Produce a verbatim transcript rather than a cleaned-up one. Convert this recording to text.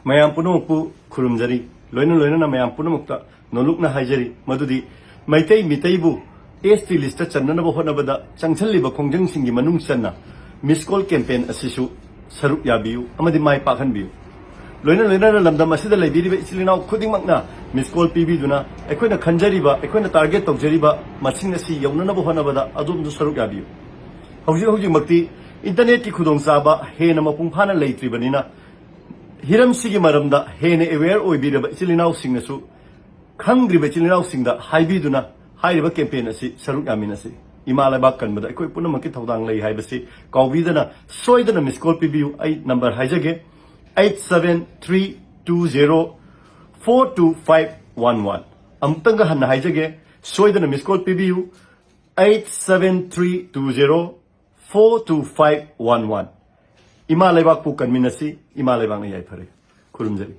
ꯃꯌꯥꯝ ꯄꯨꯝꯅꯃꯛꯄꯨ ꯈꯨꯔꯨꯝꯖꯔꯤ꯫ ꯂꯣꯏꯅ ꯂꯣꯏꯅꯅ ꯃꯌꯥꯝ ꯄꯨꯝꯅꯃꯛꯇ ꯅꯣꯂꯨꯛꯅ ꯍꯥꯏꯖꯔꯤ ꯃꯗꯨꯗꯤ ꯃꯩꯇꯩ ꯃꯤꯇꯩꯕꯨ ꯑꯦꯁ ꯇꯤ ꯂꯤꯁꯇ ꯆꯟꯅꯅꯕ ꯍꯣꯠꯅꯕꯗ ꯆꯪꯁꯤꯜꯂꯤꯕ ꯈꯣꯡꯖꯪꯁꯤꯡꯒꯤ ꯃꯅꯨꯡ ꯆꯟꯅ ꯃꯤꯁ ꯀꯣꯜ ꯀꯦꯝꯄꯦꯟ ꯑꯁꯤꯁꯨ ꯁꯔꯨꯛ ꯌꯥꯕꯤꯌꯨ ꯑꯃꯗꯤ ꯃꯥꯏ ꯄꯥꯛꯍꯟꯕꯤꯌꯨ꯫ ꯂꯣꯏꯅ ꯂꯣꯏꯅꯅ ꯂꯝꯗꯝ ꯑꯁꯤꯗ ꯂꯩꯕꯤꯔꯤꯕ ꯏꯆꯤꯜ ꯏꯅꯥꯎ ꯈꯨꯗꯤꯡꯃꯛꯅ ꯃꯤꯁ ꯀꯣꯜ ꯄꯤꯕꯤꯗꯨꯅ ꯑꯩꯈꯣꯏꯅ ꯈꯟꯖꯔꯤꯕ, ꯑꯩꯈꯣꯏꯅ ꯇꯥꯔꯒꯦꯠ ꯇꯧꯖꯔꯤꯕ ꯃꯁꯤꯡ ꯑꯁꯤ ꯌꯧꯅꯅꯕ ꯍꯣꯠꯅꯕꯗ ꯑꯗꯣꯝꯁꯨ ꯁꯔꯨꯛ ꯌꯥꯕꯤꯌꯨ꯫ ꯍꯧꯖꯤꯛ ꯍꯧꯖꯤꯛꯃꯛꯇꯤ ꯏꯟꯇꯔꯅꯦꯠꯀꯤ ꯈꯨꯗꯣꯡꯆꯥꯕ ꯍꯦꯟꯅ ꯃꯄꯨꯡ ꯐꯥꯅ ꯂꯩꯇ꯭ꯔꯤꯕꯅꯤꯅ ꯍꯤꯔꯝꯁꯤꯒꯤ ꯃꯔꯝꯗ ꯍꯦꯟꯅ ꯑꯦꯋꯦꯌꯔ ꯑꯣꯏꯕꯤꯔꯕ ꯏꯆꯤꯜ ꯏꯅꯥꯎꯁꯤꯡꯅꯁꯨ ꯈꯪꯗ꯭ꯔꯤꯕ ꯏꯆꯤꯜ ꯏꯅꯥꯎꯁꯤꯡꯗ ꯍꯥꯏꯕꯤꯗꯨꯅ ꯍꯥꯏꯔꯤꯕ ꯀꯦꯝꯄꯦꯟ ꯑꯁꯤ ꯁꯔꯨꯛ ꯌꯥꯃꯤꯟꯅꯁꯤ꯫ ꯏꯃꯥ ꯂꯩꯕꯥꯛ ꯀꯟꯕꯗ ꯑꯩꯈꯣꯏ ꯄꯨꯝꯅꯃꯛꯀꯤ ꯊꯧꯗꯥꯡ ꯂꯩ ꯍꯥꯏꯕꯁꯤ ꯀꯥꯎꯕꯤꯗꯅ ꯁꯣꯏꯗꯅ ꯃꯤꯁ ꯀꯣꯜ ꯄꯤꯕꯤꯌꯨ꯫ ꯑꯩ ꯅꯝꯕꯔ ꯍꯥꯏꯖꯒꯦ, eight seven three two zero four two five one one꯫ ꯑꯃꯨꯛꯇꯪꯒ ꯍꯟꯅ ꯍꯥꯏꯖꯒꯦ, ꯁꯣꯏꯗꯅ ꯃꯤꯁ ꯀꯣꯜ ꯄꯤꯕꯤꯌꯨ, eight seven three two zero four two five one one꯫ ꯏꯃꯥ ꯂꯩꯕꯥꯛꯄꯨ ꯀꯟꯃꯤꯟꯅꯁꯤ꯫ ꯏꯃꯥ ꯂꯩꯕꯥꯛꯅ ꯌꯥꯏꯐꯔꯦ꯫ ꯈꯨꯔꯨꯝꯖꯔꯤ꯫